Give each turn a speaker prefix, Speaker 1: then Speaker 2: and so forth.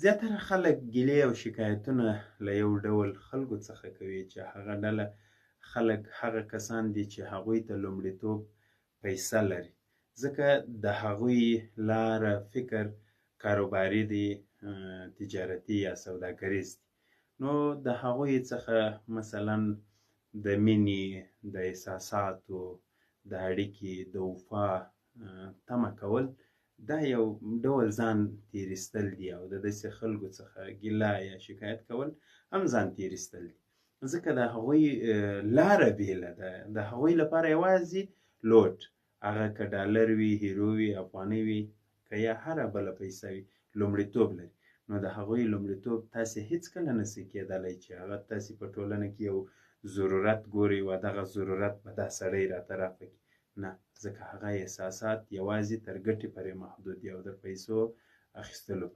Speaker 1: زیاتره خلک ګیلې او شکایتونه له یو ډول خلکو څخه کوي چې هغه ډله خلک هغه کسان دي چې هغوی ته لومړیتوب پیسه لري، ځکه د هغوی لاره فکر کاروباري دی، تجارتي یا سوداګریز دی. نو د هغوی څخه مثلا د مینې، د احساساتو، د اړیکې، د وفا تمه کول دا یو ډول ځان تېر ایستل دي، او د داسې خلکو څخه ګیله یا شکایت کول هم ځان تېر ایستل دي، ځکه د هغوی لاره بېله ده. د هغوی لپاره یوازې لوټ، هغه که ډالر وي، هیرو وي، افغانۍ وي، که یا هره بله پیسه وي، لومړیتوب لري. نو د هغوی لومړیتوب تاسې هیڅکله نسی کېدلی چې هغه تاسې په ټولنه کې یو ضرورت ګورئ و دغه ضرورت به دا سړی راته رفع کړي، نه، ځکه هغه احساسات یوازې تر ګټې پورې محدود دي او د پیسو اخیستلو.